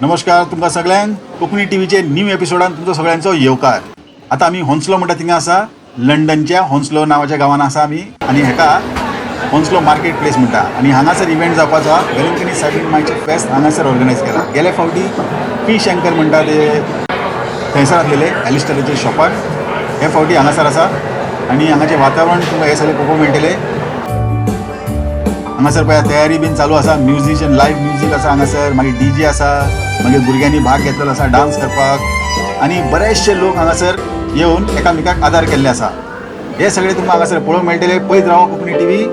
नमस्कार तुमकां सगळ्यांक कोंकणी टीव्हीचे न्यू एपिसोडान तुमचो सगळ्यांचो येवकार. आतां आमी होन्सलो म्हणटा थिंगा आसा, लंडनच्या होन्सलो नांवाच्या गांवान आसा आमी आनी हेका होन्सलो मार्केट प्लेस म्हणटा आनी हांगासर इव्हेंट जावपाचो आहा. वेलंकणी सायबीण मायचें फेस्त हांगासर ऑर्गनायज केला. गेले फावटी पी शंकर म्हणटा ते थंयसर आसलेले एलिस्टराच्या शॉपार, हे फावटी हांगासर आसा आनी हांगाचें वातावरण तुमकां हें सगळें पळोवंक मेळटलें. हांगासर पळया तयारी बीन चालू आसा, म्युजिशियन लायव्ह म्युजीक आसा हांगासर, मागीर डी जे आसा, मागीर भुरग्यांनी भाग घेतलेलो आसा डान्स करपाक आनी बरेचशे लोक हांगासर येवन एकामेकाक आदार केल्ले आसा. हे सगळे तुमकां हांगासर पळोवंक मेळटले. पळयत रावा कोंकणी टीव्ही.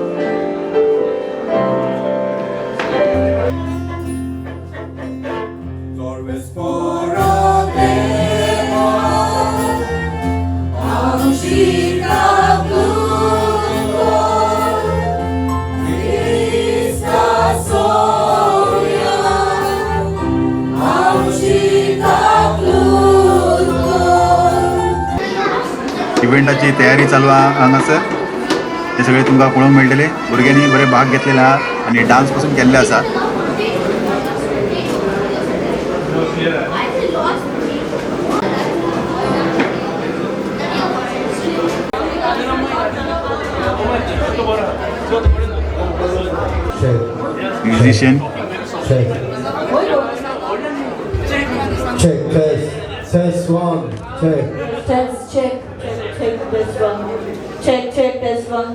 इव्हेंटाची तयारी चालू आहा हांगासर, हे सगळे तुमकां पळोवंक मेळटले. भुरग्यांनी बरे भाग घेतलेले आहा आनी डान्स पसून केल्ले आसा. Musician Check. Check, test. Test one. Check. Test, check, check, check, test one. Check, check, test one.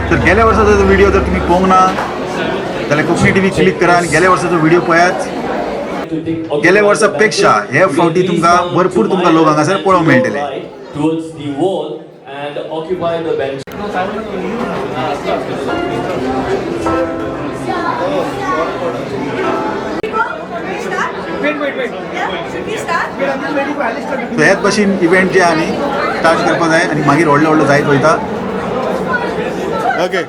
तर गेल्या वर्साचो व्हिडिओ जर तुम्ही पळोवंक ना जाल्यार कोंकणी टीव्ही क्लिक करा आनी गेल्या वर्साचो व्हिडिओ पळयात. गेल्या वर्सा पेक्षा हे फावटी तुमकां भरपूर तुमकां लोक हांगासर पळोवंक मेळटले. Towards the wall and occupy the bench. So हेच भाशेन इव्हेंट जे आहा न्ही स्टार्ट करपाक जाय आनी मागीर व्हडलो व्हडलो जायत वयता. ओके,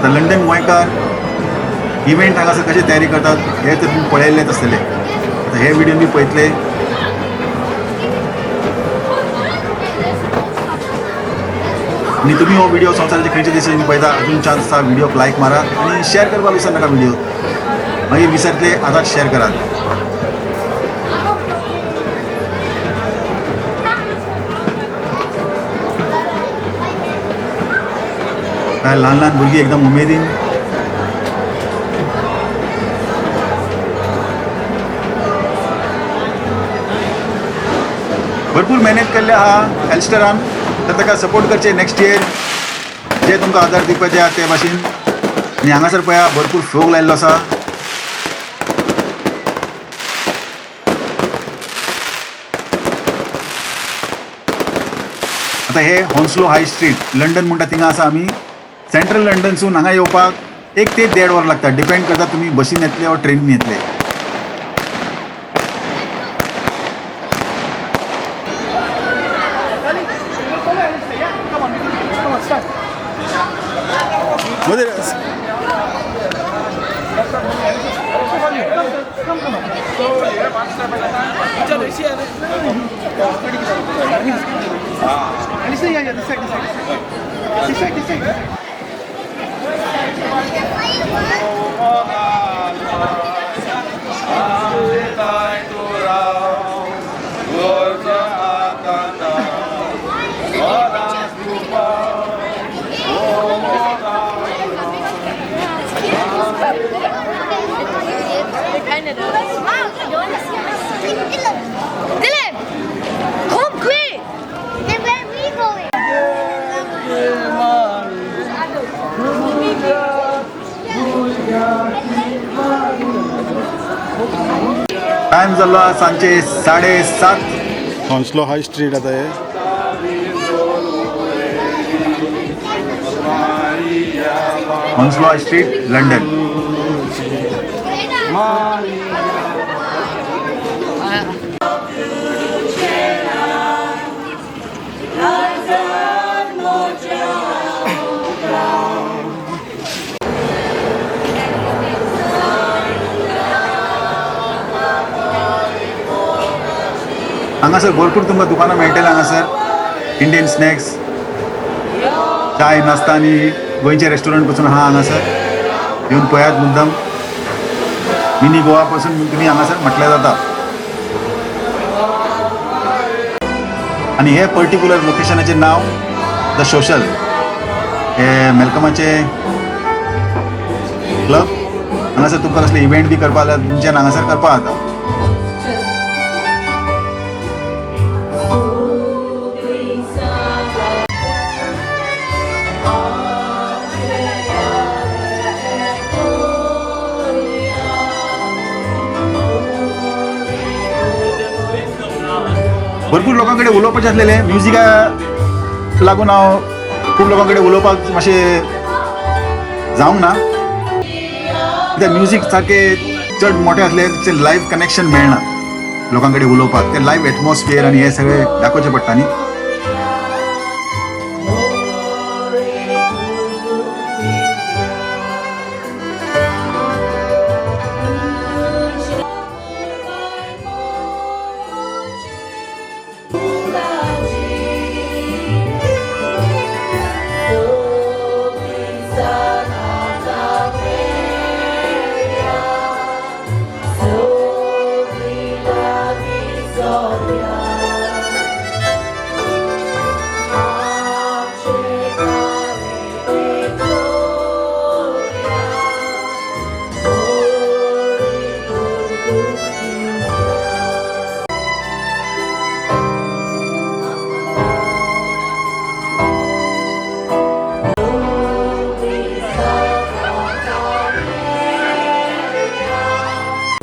तर लंडन गोंयकार इव्हेंट हांगासर कशें तयारी करतात हे तर तुमी पळयल्लेच आसतले. आतां हे व्हिडियो बी पळयतले. आनी तुमी हो व्हिडिओ संवसाराच्या खंयच्या देशांनी पळयता अजून चान्स आसा व्हिडिओक लायक मारात आनी शेअर करपाक विसर नाका. व्हिडिओ मागीर विसरतले, आतांच शेअर करात. काय ल्हान ल्हान भुरगीं एकदम उमेदीन. भरपूर मेहनत केल्ले आहा एल्स्टरान, तर ताका सपोर्ट करचे नेक्स्ट इयर जे तुमकां आदार दिवपाचे आहा ते भाशेन. आनी हांगासर पळया भरपूर फोग लायल्लो आसा. आतां हे होन्सलो हाय स्ट्रीट लंडन म्हणटा थिंगा आसा आमी. सेंट्रल लंडनसून हांगा येवपाक 1 ते 1.5 वर लागता, डिपेंड करता तुमी बसीन येतले वा ट्रेनीन येतले. Dylan, come quick! Then where we going? Time जाल्लो आहा सांजचे 7:30. होन्सलो हाय स्ट्रीट आतां हे. Hounslow high street London. हांगासर भरपूर तुमकां दुकानां मेळटलें. हांगासर इंडियन स्नॅक्स, चाय, नाश्ता आनी गोंयचे रेस्टॉरंट पसून आहा. हांगासर येवन पळयात मुद्दम. मिनी गोवा पासून तुमी हांगासर म्हटल्यार जाता. आनी हे पर्टिक्युलर लोकेशनाचें नांव the social. हे मेलकमाचे क्लब. हांगासर तुमकां कसले इव्हेंट बी करपा जाल्यार तुमच्यान हांगासर करपा जाता. भरपूर लोकां कडेन उलोवपाचें आसलेलें. म्युजिका लागून हांव खूब लोकां कडेन उलोवपाक मातशें जावंक ना, कित्याक म्युजीक सारकें चड मोठें आसलें, तें लायव्ह कनेक्शन मेळना लोकां कडेन उलोवपाक. तें लायव्ह एटमॉस्फियर आनी हें सगळें दाखोवचें पडटा न्ही.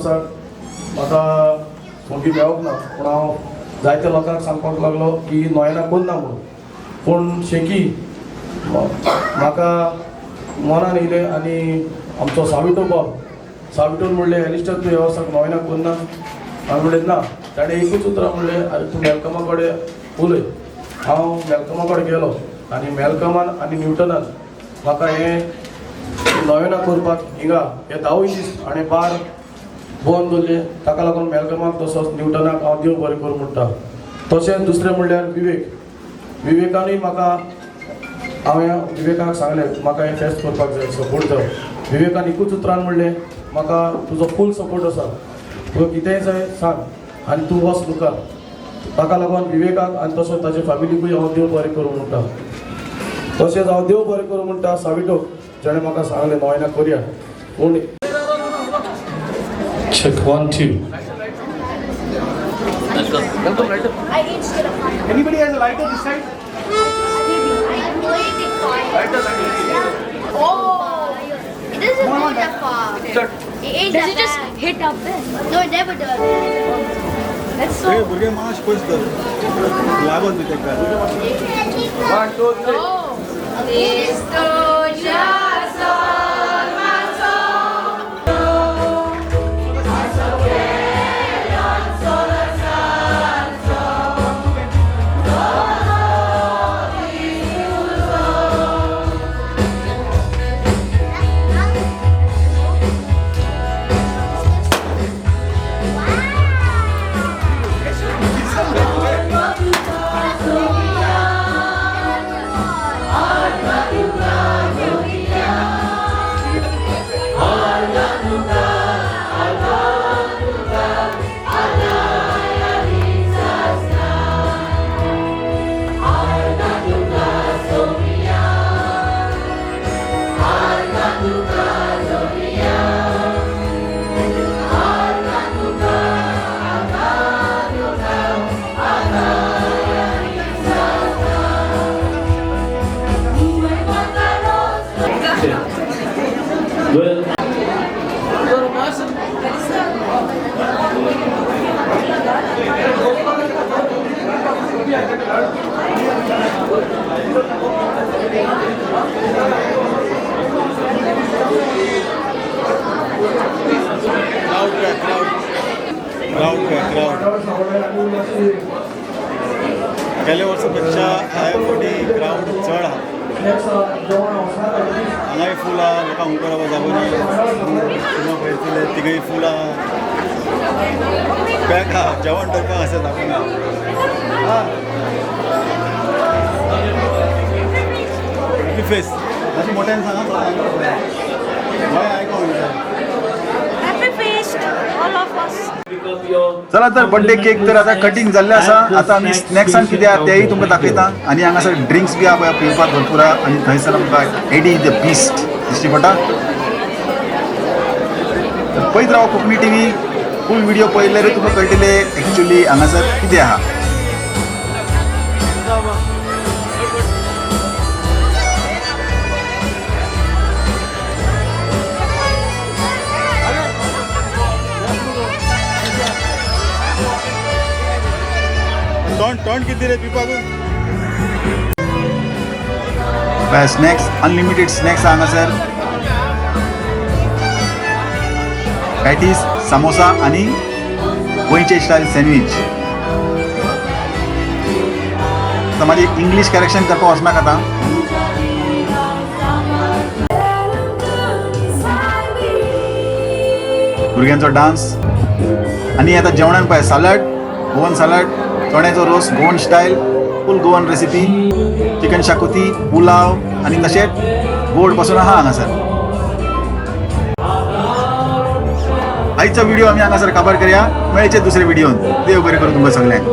सर, म्हाका मोगी मेळोंक ना, पूण हांव जायत्या लोकांक सांगपाक लागलो की नोयना कोन्ना म्हणून. पूण शेकी म्हाका मनान येयलें आनी आमचो साविटो बाब, साविटोन म्हणलें, एलिस्टर, तूं ह्या वर्साक नोयना कोन्ना? हांवें म्हणलें ना. ताणें एकूच उतरां म्हणलें, आरे, तूं मेलकमा कडेन उलय. हांव मेलकमा कडेन गेलो आनी मेलकमान आनी न्युटनान म्हाका हें नोवेना करपाक हिंगा हे धावूय दीस हाणें बार बंद दवरले. ताका लागून मेलकमाक तसोच न्युटनाक हांव देव बरें करूं म्हणटा. तशेंच दुसरें म्हणल्यार विवेक. विवेकानूय म्हाका, हांवें विवेकाक सांगलें, म्हाका हें फेस्त करपाक जाय, सपोर्ट जाय. विवेकान एकूच उतरान म्हणलें म्हाका, तुजो फूल सपोर्ट आसा, तुका कितेंय जाय सांग आनी तूं वच मुखार. ताका लागून विवेकाक आनी तसो ताजे फॅमिलीकूय हांव देव बरें करूं म्हणटा. तशेंच हांव देव बरें करूं म्हणटा साविटोक, जेणें म्हाका सांगलें नोयना करया. पूण Check one, two. I each get a fire. Anybody has a lighter this side? I'm blazing fire. Oh! It doesn't go that far. It ain't Does that it just bad. Hit up there? No, it never does. That's so. भुरगे मातशें पयस धर, लागोन न्ही तेका. One, two, three. Esto ya. Well, crowd crowd crowd crowd. गेल्या वर्सा पेक्षा ह्या फावटी क्रावड चड आहा. हांगाय फूल आहा. लोकांक उबो रावपाक जागो ना. तिंगा पळयतले, तिंगाय फूल आहा. पॅक हा जेवण करपाक आसा दाखयना. हॅपी फेस्ट मातशें मोठ्यान सांगा, गोंय आयकोंक जाय. Happy feast, all of us. Pick up your चला तर बर्थडे केक तर आता कटिंग जाल्ले आसा. आता आमी स्नॅक्सान कितें आहा तेय तुमकां दाखयता आनी हांगासर ड्रिंक्स बी आहा पळय पिवपाक भरपूर आहा. आनी थंयसर आमकां एडी the beast दिश्टी पडटा. तर पळयत राव कोंकणी टीव्ही, फूल व्हिडिओ पळयल्यार तुमकां कळटलें एक्चुअली हांगासर कितें आहा. तोंड तोंड किती रे पिवपाक. स्नॅक्स अनलिमिटेड स्नॅक्स हांगासर, पॅटीस, सामोसा आनी गोंयचे स्टायल सँडवीच. आतां म्हाजी इंग्लीश करेक्शन करपाक वचनाका आतां. भुरग्यांचो डान्स आनी आतां जेवणान पळय सालड, गोवन सालड, चण्याचो रोस Goan style, full Goan recipe, chicken xacuti, pulao आनी तशेंच गोड पासून आहा हांगासर. आयचा व्हिडिओ आमी हांगासर काबार करया. मेळचे दुसरे व्हिडिओन. देव बरें करूं तुमकां सगळ्यांक.